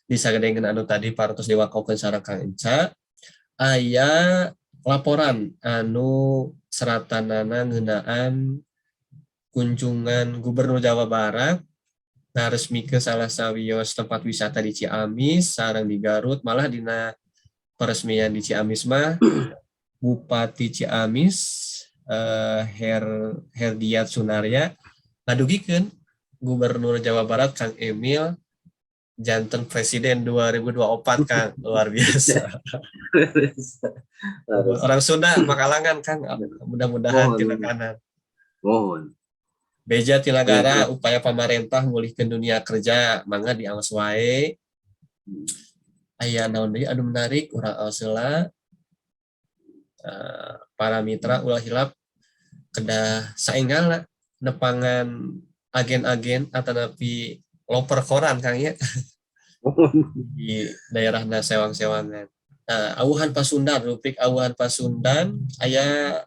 Disagedengeun anu tadi parantos diwakokeun sareng Kang Enca, aya laporan anu seratanana ngeunaan kunjungan Gubernur Jawa Barat ngaresmikeun salah sawios tempat wisata di Ciamis sareng di Garut. Malah dina peresmian di Ciamis mah Bupati Ciamis Herdiat Sunarya ngadugikeun Gubernur Jawa Barat Kang Emil janten presiden 2024, Kang. Luar biasa. Orang Sunda makalangan, Kang, mudah-mudahan tina kanan. Mohon. Beja ti nagara, upaya pamarentah ngulihkeun dunia kerja, mangga diaos wae. Aya naon deui anu menarik, urang aos heula. Para mitra, ulah hilap kedah saenggalna nepangan agen-agen atanapi loper koran, Kang, ya, di daerah sewang-sewangan. Nah, Awuhan Pasundan, rubrik Awuhan Pasundan, aya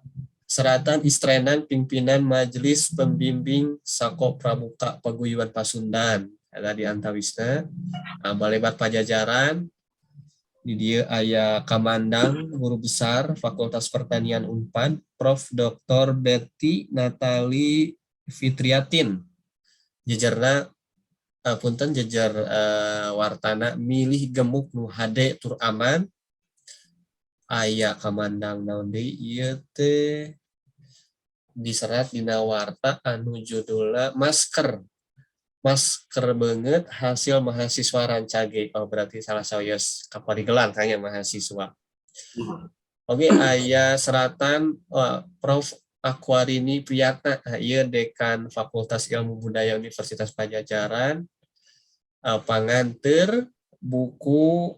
seratan istrenan pimpinan Majelis Pembimbing Sako Pramuka Paguyuban Pasundan. Ada di antawisna. Nah, Balebat Pajajaran, di dieu aya Kamandang Guru Besar Fakultas Pertanian Unpad, Prof. Dr. Betty Natali Fitriatin. Jejerna, punten, jejer wartana milih gemuk nu hade tur aman. Aya kamandang naon deui ieu teh, diserat dina warta anu judulna masker masker beungeut hasil mahasiswa rancage. Oh, berarti salah sawios kaparigelan kayaknya mahasiswa. Oke, aya seratan Prof Aquarini Priyatna. Nah, ieu Dekan Fakultas Ilmu Budaya Universitas Pajajaran, panganteur buku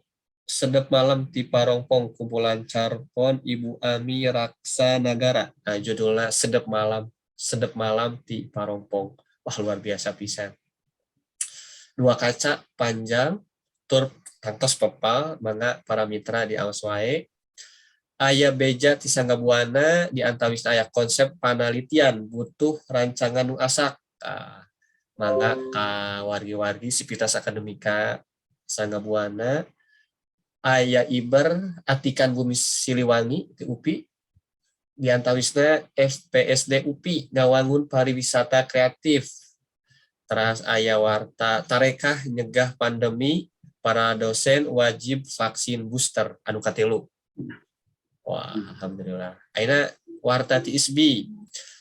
Sedep Malam di Parongpong, kumpulan carpon Ibu Ami Raksa Nagara. Nah, judulnya Sedep Malam, Sedep Malam di Parongpong. Wah, luar biasa pisan. Dua kaca panjang tur tangtos pepal, mangga para mitra diaos wae. Aya beja ti Sanggabuana, di antawisna aya konsep panalitian butuh rancangan nu asak. Ah, mangga ka wargi-wargi Sivitas Akademika Sanggabuana. Aya Iber Atikan Bumi Siliwangi di UPI, di antawisna FPSD UPI ngawangun pariwisata kreatif. Teras aya warta tarekah nyegah pandemi, para dosen wajib vaksin booster anu katilu. Wah, alhamdulillah. Ayeuna warta ti ISBI.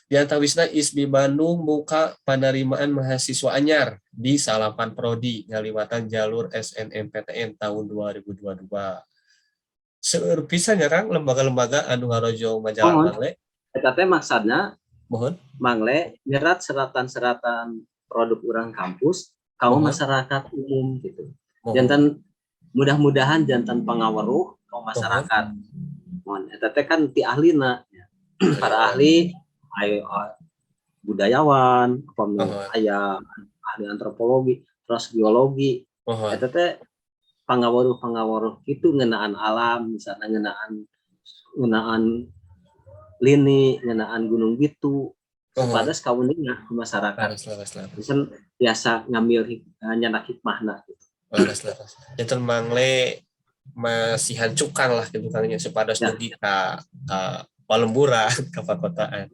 Di antawisna ISBI Bandung buka penerimaan mahasiswa anyar di salapan prodi ngaliwatan jalur SNMPTN tahun 2022. Seueur pisan ya, Kang, lembaga-lembaga anu ngarojong majalah Mohon. Mangle. Eta teh maksudna Mohon. Mangle nyerat seratan-seratan produk urang kampus kaum masyarakat umum gitu. Mohon. Janten mudah-mudahan janten pangaweruh kaum masyarakat. Mohon, eta teh kan ti ahlina ya. Para ahli ayo budayawan, apa aya ahli antropologi, terus geologi. Mohon. Eta teh pangaweruh-pangaweruh itu ngeunaan alam, misalnya ngeunaan ngeunaan lini, ngeunaan Gunung Bitu, supados kauninga ku masyarakat. Leres, leres, leres. Bisa biasa ngambil nyandak hikmahna gitu. Leres, leres. Janten Mangle masihan cukang lah gitu, Kang, nya, supados dugi ka palemburan, ka pakotaan.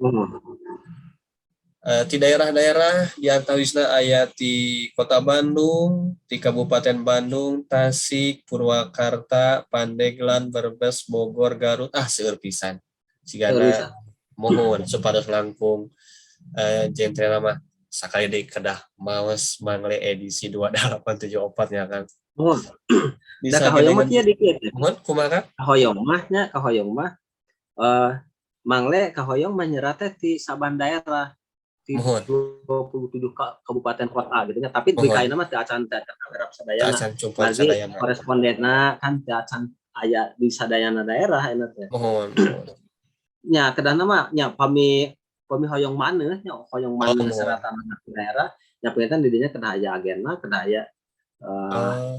Di daerah-daerah di antawisna aya di Kota Bandung, di Kabupaten Bandung, Tasik, Purwakarta, Pandeglang, Brebes, Bogor, Garut, ah, seueur pisan. Sigana mohon supados langkung genre mah sakali deui kedah maos Mangle edisi 2874 ya kan. Mohon. Bisa Da kahoyong mah kieu dikit. Mohon, kumaha? Kahoyong mah nya, kahoyong mah Mangle kahoyong mah nyerat teh di saban daerah di 27 kabupaten kota gitu nya, tapi di kaina mah teu acan kagarap sadayana. Acan cumpul Lagi sadayana. Korespondenna kan teu acan aya di sadayana daerah enak teh. Mohon. Mohon. Nya kedahna mah nya pami pami hoyong maneuh nya, hoyong maneuh seratan daerah nya, panginten di dinya kedah aya agenna, kedah aya Oh,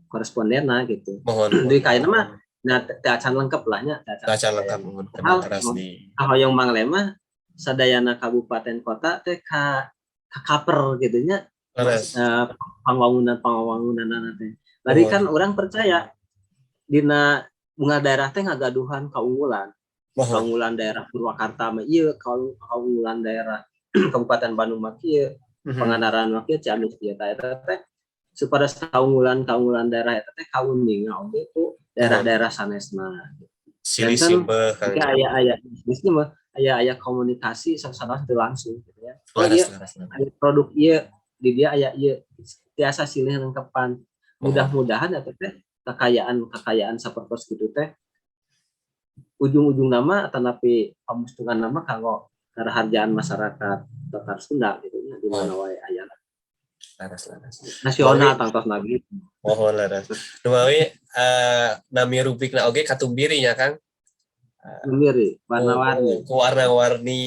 Korespondenna gitu. Mohon. Di kayaknya mah, nah, teu acan lengkap lah nya, teu acan. Acan lengkap, mohon Hal- keras di. Hoyong Mangle mah sadayana kabupaten kota teh ka cover gitu nya. Pangwangunan pangwangunan teh. Bari kan orang percaya dina bunga daerah teh ngagaduhan keunggulan. Keunggulan daerah Purwakarta mah ieu, keunggulan daerah Kabupaten Bandung mah kieu, Pangandaran mah kieu, Ciamis kieu. Tah, eta teh supados kaunggulan-kaunggulan daerah eta teh kauninga oge ku daerah-daerah sanesna. Silih Janten, simbeh, Kang. Jika aya aya bisnis mah aya aya komunikasi sanes teu langsung gitu ya. Oh iya, Leres. Aya produk ieu di dia, aya ieu, tiasa silih lengkepan. Mudah-mudahan eta teh kekayaan kekayaan sapertos gitu teh ujung-ujung nama tanapi pamustungan nama kanggo karaharjaan masyarakat Tatar Sunda gitu nya, di mana wae aya. Leres leres. Nasional tangtos lagi. Mohon, leres. Numawi nami rubrikna oge Katumbiri nya, Kang. Sendiri warna-warni. Ku warna-warni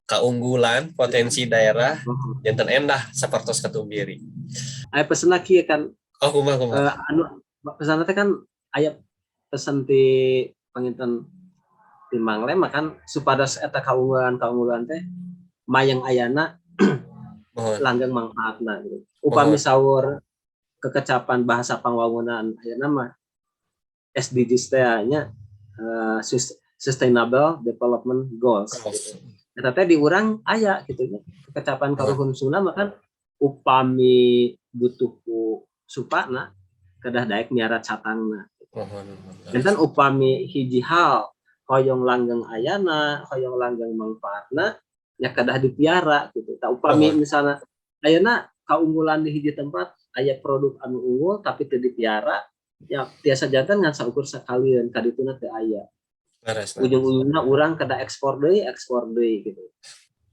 keunggulan potensi daerah janten endah sapertos Katumbiri. Aya pesenna kieu kan. Oh, kumaha kumaha? Anu pesan teh kan aya pesen ti panginten ti Mangle mah kan supados eta kaunggulan kaunggulan teh mayang ayana langgeng manfaatna gitu. Upami saur kekecapan bahasa pangwangunan ayeuna mah SDGs teh nya, Sustainable Development Goals gitu. Eta teh di urang aya gitu nya. Kekecapan karuhun Sunda mah kan upami butuh ku supana kedah daek miara catangna. Mohon, mohon. Janten upami hiji hal hoyong langgeng ayana, hoyong langgeng manfaatna, ya kedah dipiara gitu. Tah, upami misalnya ayeuna kaunggulan di hiji tempat aya produk anu unggul tapi teu dipiara, ya tiasa janten ngan saukur sakalian kadituna teu aya. Leres, leres. Ujung-ujungna urang kedah ekspor deui gitu.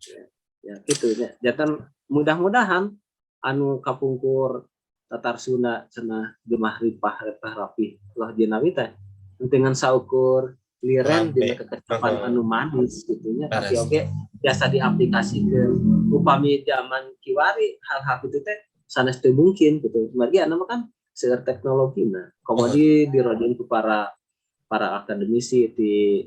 Ya, ya gitu ya. Janten mudah-mudahan anu kapungkur Tatar Sunda cenah gemah ripah repah rapih loh jinawi teh dengan saukur liren Lambe. Dina kekecapan anu manis gitu nya, tapi oge biasa diaplikasikeun. Upami zaman kiwari hal-hal itu teh sanes teu mungkin gitu, margi anu mah kan seueur teknologi. Nah, komo dirojong ku para para akademisi di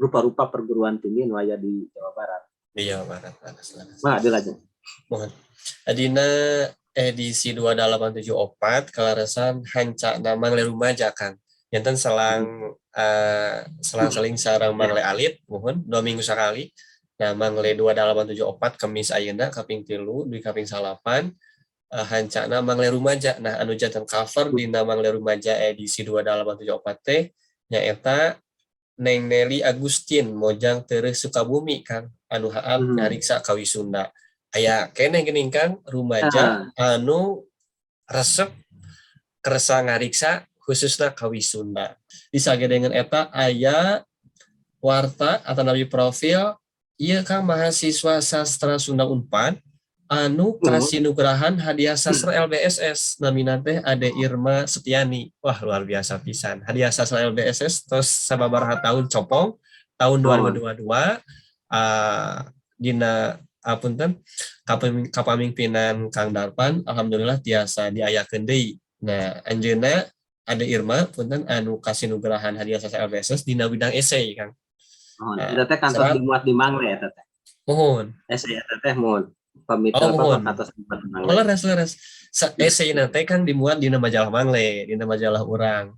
rupa-rupa perguruan tinggi nu aya di Jawa Barat. Iya, Barat, leres, leres. Mah dilajeng. Mohon. Dina edisi 2874 kaleresan hancana Mangle Rumaja, Kang. Janten selang selang-seling sareng Mangle Alit, mohon, 2 minggu sekali. Nah, Mangle 2874 Kemis ayeuna kaping 3 di kaping 9 hancana Mangle Rumaja. Nah, anu janten cover dina Mangle Rumaja edisi 2874 teh nyaeta Neng Nelly Agustin Mojang Tereh Sukabumi, Kang, anu haap nyariksa kawi Sunda. Aya keneh geuning, Kang, rumaja anu resep kersa ngariksa khususna kawi Sunda. Disagedengeun eta aya warta atau nabi profil ieu, Kang, mahasiswa sastra Sunda Unpad anu kasinugrahan hadiah sastra LBSS, namina teh Ade Irma Setiani. Wah, luar biasa pisan. Hadiah sastra LBSS terus sababaraha tahun copong tahun 2022 dina apunten kapamimpinan Kang Darpan, alhamdulillah tiasa diayakeun deui. Nah, anjeunna Ade Irma punten anu kasinugrahan hadiah sastra LBSS dina bidang esai, Kang. Mohon. Nah, Eta teh kantos dimuat di Mangle eta teh. Mohon. Esai eta teh, mohon. Pamit Oh, apa mohon. Kantos dimuat di Mangle. Oh, leres leres. Esai teh kan dimuat dina majalah Mangle, dina majalah urang.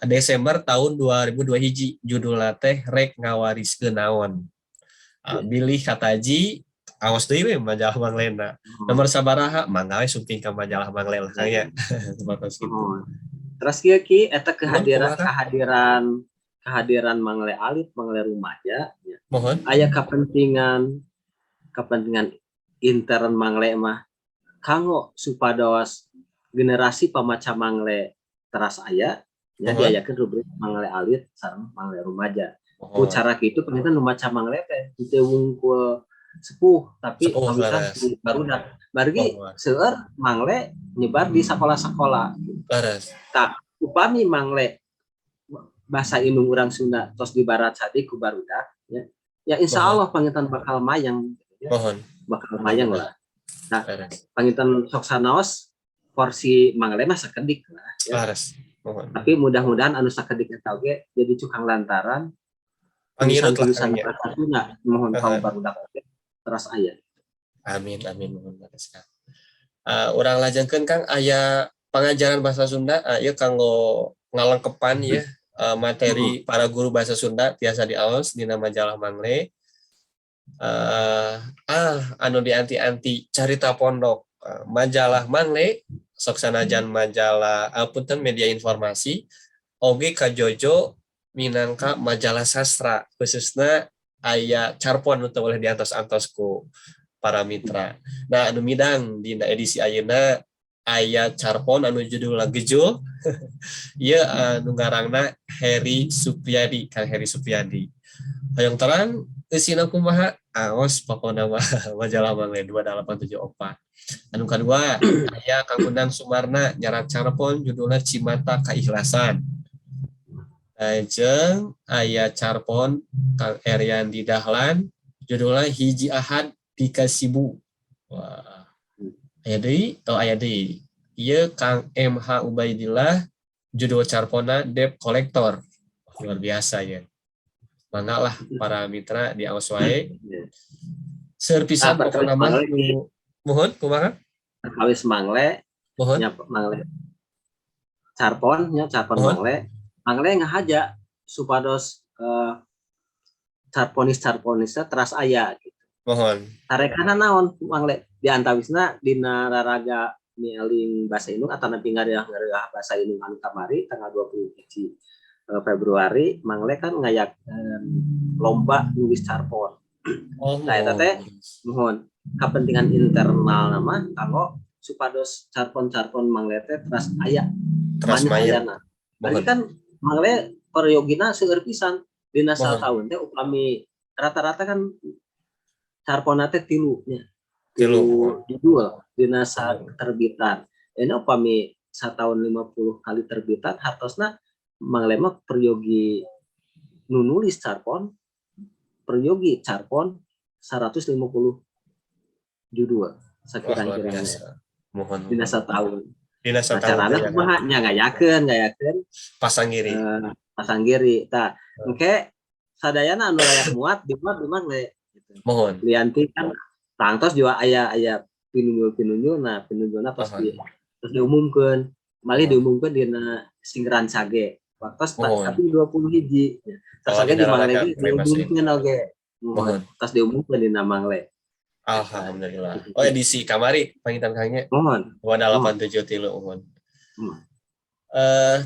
Desember tahun 2002 hiji, judulna teh Rek Ngawariskeun Naon. Bilih kataji awas deui we majalah Manglena. Nomor sabaraha mangga we sumping ka majalah Mangle lah, Kang, ya. Sebatas gitu. Mohon. Terus kieu, Ki, eta kehadiran Kumaha? Kehadiran kehadiran Mangle Alit, Mangle Rumaja ya. Mohon. Aya kepentingan kepentingan intern Mangle mah kanggo supados generasi pamaca Mangle teras aya ya, diayakeun rubrik Mangle Alit sareng Mangle Rumaja. Ku cara kitu panginten nu maca Mangle teh teu wungkul sepuh, tapi Sepuh, kawitan barudak. Bargi seueur Mangle nyebar di sekolah-sekolah. Upami Mangle bahasa indung urang Sunda tos dibarat sadi ku barudak ya, ya insya Allah panginten bakal mayang ya, bakal mayang lah. Nah, panginten sok sanaos. Porsi Mangle mah sakedik lah ya. Leres. Muhun. Tapi mudah-mudahan anu sakedik eta oge jadi cukang lantaran Pangirut lah, tulisan-tulisan Kang, ya. Bahasa Sunda, mohon, kaum barudak oge teras aya. Amin, amin, muhun, leres, Kang. Urang lajengkeun, Kang, aya pengajaran bahasa Sunda, ieu kanggo ngalengkepan ya materi para guru bahasa Sunda tiasa diaos dina majalah Mangle. Anu dianti-anti carita pondok. Majalah Mangle sok sanajan majalah, punten, media informasi oge kajojo minangka majalah sastra, khususnya aya carpon untuk boleh diantos-antos ku para mitra. Nah, anu midang dina edisi ayeuna aya carpon anu judulna Gejul. Ieu anu ngarangna Heri Supriyadi, Kang Heri Supriyadi. Hoyong terang eusina kumaha? Aos pokona mah majalah Mangle 2874. Anu kadua aya Kang Undang Sumarna nyarat carpon judulna Cimata Kaikhlasan. Lajeng aya carpon Kang Eryandi Dahlan judulna Hiji Ahad Pikasibu. Wah. Aya deui? Oh, aya deui. Ieu Kang MH Ubaidillah, judul carponna Debt Collector. Luar biasa ya. Mangga lah para mitra diaos wae. Seueur pisan Ah, pokona mah. perkawis Mangle. Muhun, kumaha? Perkawis Mangle. Muhun. Nya, Mangle carpon nya, carpon. Muhun. Mangle Mangle ngahaja supados carponis carponisnya teras aya gitu. Muhun. Tarekana naon Mangle di antawisna dina raraga mieling bahasa Indung atau nanti ngareah bahasa Indung anu kamari tanggal 20 hiji Februari Mangle kan ngayak lomba nulis carpon. Oh, Nah, eta teh muhun kepentingan internal nama kanggo supados carpon-carpon Mangle teh teras aya. Teras banyak main. Ayana. Berarti kan Mangle peryogina seueur pisan dina sataun teh, upami rata-rata kan carponna teh tilu nya. Tilu. Judul dina terbitan. Ini upami sataun 50 kali terbitan, hartosna Mangle mah peryogi nu nulis carpon, peryogi carpon 150 judul Wah, luar sakirang-kirangnya biasa. Muhun. dina sataun. Dina Nah, sataun carana teh ya, kumaha nya, ngayakeun pasanggiri. Pasanggiri tah engke sadayana anu layak muat dimuat di Mangle gitu. Muhun. Lianti kan tangtos juga aya aya pinunjul-pinunjul, nah pinunjulna tos di terus diumumkeun, malih diumumkeun dina singran sage waktos Muhun. tapi 20 hiji terus Oh, oge di dina Mangle raraga ge bebas. diumumkeun oge. Muhun. Muhun, tos diumumkeun dina Mangle. Alhamdulillah. Oh, edisi kamari panginten, Kang, nya. Muhun. 2873, muhun.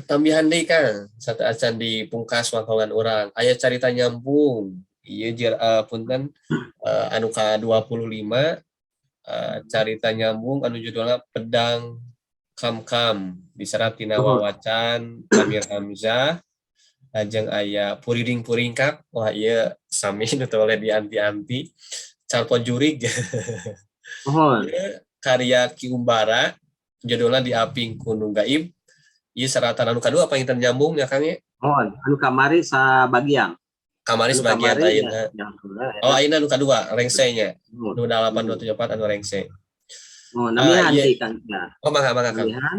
Tambihan deui, Kang, satu acan di pungkas wangkongan urang. Aya carita nyambung. Ieu jir, punten, anu ka 25, carita nyambung anu judulna Pedang Kam-Kam diserat tina wawacan Amir Hamzah. Lajeng aya Puriding Puringkak. Wah, ieu sami nu teu boleh dianti-anti. Carpon Jurig. Ieu karya Ki Umbara judulna Diaping Ku Nu Gaib. Ieu seratan anu kadua panginten nyambung ya, Kang, ya? Muhun, anu kamari sabagian. Kamari Anu sebagian. Kamari Ayeuna. Ya, alhamdulillah, ya. Oh, ayeuna anu kadua rengse nya. Muhun. Nu 8274 anu rengse. Muhun, namihan Ah, iya. sih, Kang. Nah, Oh, mangga, mangga, Kang. namihan.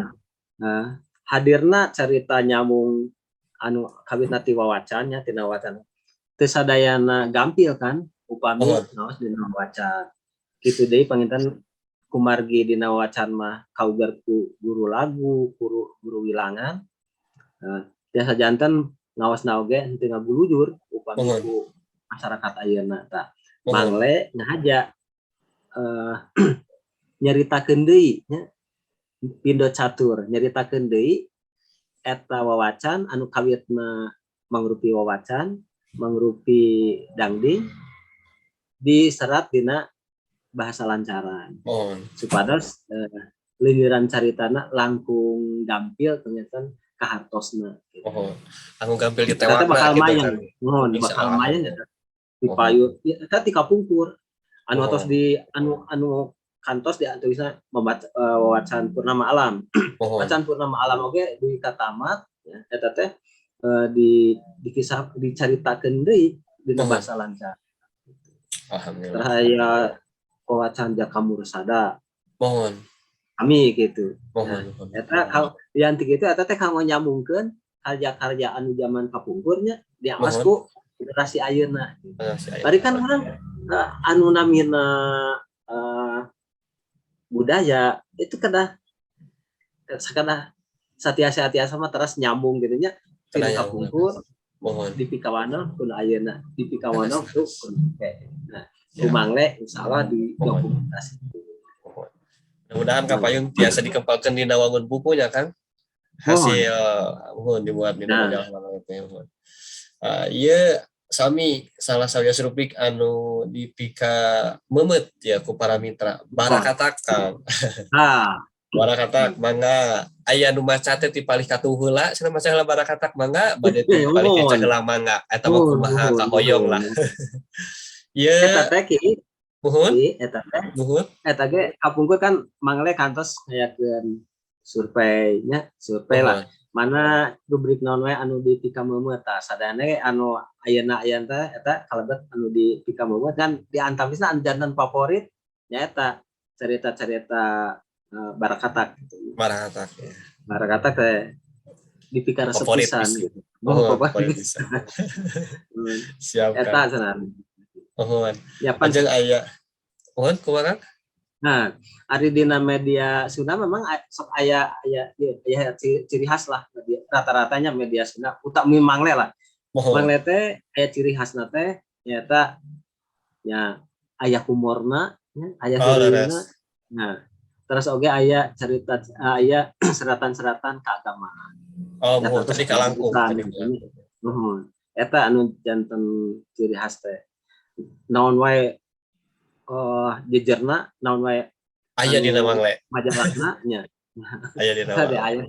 Nah, hadirna cerita nyambung anu kawitna ti wawacan nya, tina wawacan. Teu sadayana gampil kan upami ngaos dina wawacan. Kitu deui panginten kumargi dina wawacan mah kaugar ku guru lagu, guru guru wilangan. Nah, biasa janten ngaosna oge henteu ngabulujur upami ku masyarakat ayeuna tah. Mangle ngahaja nyaritakeun deui nya, pindo catur nyaritakeun deui eta wawacan anu kawitna mangrupi wawacan, mangrupi dangding, diserat dina bahasa lancaran supados leuneuran caritana langkung gampil ternyata kahartosna gitu. Muhun. Anu gampil Eta teh bakal ditewakna gitu mayang, kan. muhun, Insya bakal Allah. mayang eta. Dipayu, ya, eta ti kapungkur. Anu atos di anu anu kantos di bisa membaca wawacan Purnama Alam. Wawacan Purnama Alam oge di katamat ya, eta teh di dikisah dicaritakeun deui dina bahasa lancar. Alhamdulillah. Terus aya wawacan Jaka Mursada. Muhun. Kami gitu. Muhun, muhun. Eta kalau yang tiga itu eta teh kanggo nyambungkeun karya-karya anu zaman kapungkurnya diawas ku generasi ayeuna. Generasi ayeuna. Tadi kan urang anu namina budaya itu kedah sakedah satiasa-tiasa mah teras nyambung gitu nya. Kedah Ti nyambung. kapungkur dipikawanoh ku ayeuna, dipikawanoh ku nah, ku Mangle insyaallah di dokumentasi. Muhun. Mudah-mudahan kapayun tiasa dikempalkeun dina wangun bukunya, Kang. Hasil muhun dibuat dina majalah Mangle teh, muhun. Ieu sami salah sawios rubrik anu dipika meumeut ya ku para mitra. Barakatak, Kang. Barakatak mangga, aya nu maca teh ti palih katuh heula cenah, maca heula Barakatak mangga, bade ti palih kenca heula mangga, eta mah kumaha kahoyong lah. Ieu Eta teh, Ki, Ki, eta teh eta ge kapungkur kan Mangle kantos ngayakeun surveinya, survei lah mana rubrik naon wae anu dipikameumeuh. Tah, sadayana ge anu ayeuna aya teh eta kalebet anu dipikameumeuh dan di antawisna anu janten favorit nyaeta cerita-cerita Barakatak gitu. Barakatak ya. Barakatak teh dipikaresep Favorit pisan pisan. Gitu. Oh, favorit favorit pisan. Siap, Eta Kang. Cenah. Muhun. Ya pan. Lajeng aya, muhun, kumaha, Kang? Nah, ari dina media Sunda memang sok aya aya ieu aya ciri, ciri khas lah media, rata-ratanya media Sunda utami Mangle lah. Mangle teh aya ciri khasna teh nyaeta nya aya humorna nya, aya heureuyna. Nah, terus oge aya cerita, aya seratan-seratan keagamaan. Oh, Ya, muhun, terus tadi kalangkung, kelanjutan tadi gitu. kalangkung. Nuhun. Eta anu janten ciri khas teh. Naon wae jejerna, naon wae Aya dina anu Mangle. Majalahna nya. Aya dina Eta di Mangle. Aya.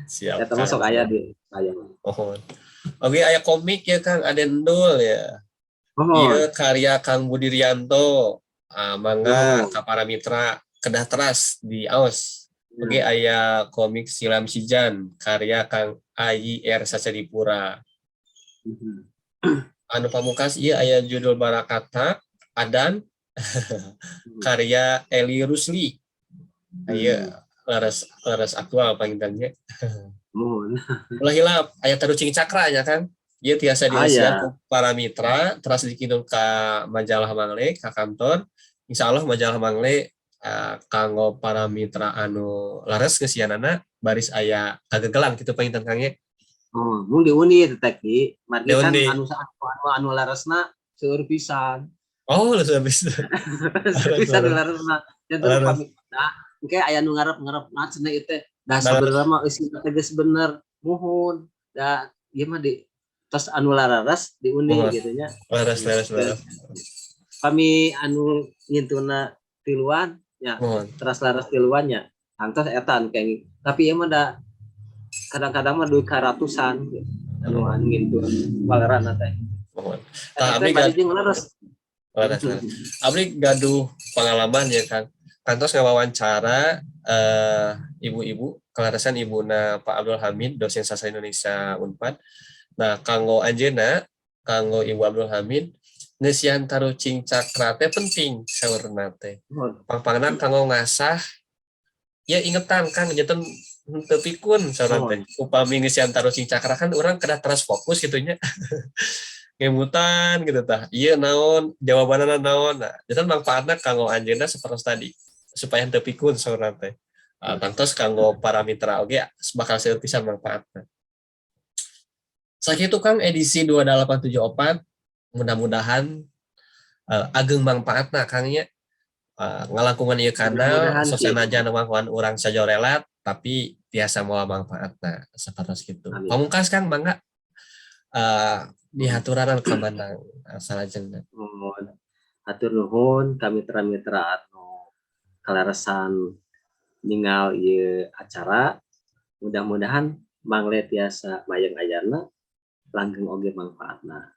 Siap, Eta mah Kang. Sok aya di aya. Muhun. Oke, aya komik ya, Kang, Adendul ya. Muhun. Ieu karya Kang Budi Rianto. Ah, mangga Muhun. ka para mitra kedah teras diaos. Oke, aya komik Silam Sijan karya Kang Ayi R Sasadipura. Anu pamungkas ieu aya judul Barakatak Adan karya Eli Rusli. Aya leres leres aktual panginten nya. Muhun. Ulah hilap aya Tarucing Cakra nya, Kang. Ieu tiasa diisian ku para mitra teras dikirim ka majalah Mangle ka kantor. Insyaallah majalah Mangle kanggo para mitra anu lares ngeusianana baris aya kagegelan kitu panginten, Kang, nya. Oh, mung diundi teh, Ki. Margi kan Diundi. Anu anu anu laresna seueur pisan. Oh, leres habis. Seueur pisan anu laresna. Janten upami nah, engke aya nu ngarep-ngarep nah cenah ieu teh da sabenerna mah eusina teh geus bener. Muhun. Da ieu mah di tos anu lararas diundi gitu nya. Leres leres leres. Kami anu ngintuna tiluan nya, teras laras tiluan nya. Tangtos eta anu kenging. Tapi ieu mah da kadang-kadang mah dugi ka ratusan gitu. Anu anu ngintun waleranna teh. Muhun. Eta Tah teh abdi bari jeung leres. Leres, leres. Abdi gaduh pengalaman ya, Kang. Kantos ngawawancara ibu-ibu, kaleresan ibuna Pak Abdul Hamid, dosen sastra Indonesia Unpad. Nah, kanggo anjeunna, kanggo Ibu Abdul Hamid, ngeusian Tarucing Cakra teh penting saurna teh. Pangpangna kanggo ngasah ya ingetan, Kang, janten henteu pikun saurna teh. Upami ngeusian Tarucing Cakra kan urang kedah teras fokus gitu nya. Ngemutan gitu tah. Ieu naon, jawabanna naon. Nah, janten manfaatna kanggo anjeunna sapertos tadi supaya henteu pikun saurna teh. Tangtos kanggo para mitra oge bakal seueur pisan manfaatna. Sakitu, Kang, edisi 2874, mudah-mudahan ageng manfaatna, Kang, nya. Ngalangkungan ieu kanal Mudah-mudahan sih. Sosanajan wangkuan urang sajorelat tapi tiasa moal manfaatna sapertos kitu. Amin. Pamungkas, Kang, mangga dihaturanan ka mana salajengna. Muhun. Hatur nuhun ka mitra-mitra anu kaleresan ningal ieu acara. Mudah-mudahan Mangle tiasa mayeng ayana, langgeng oge manfaatna.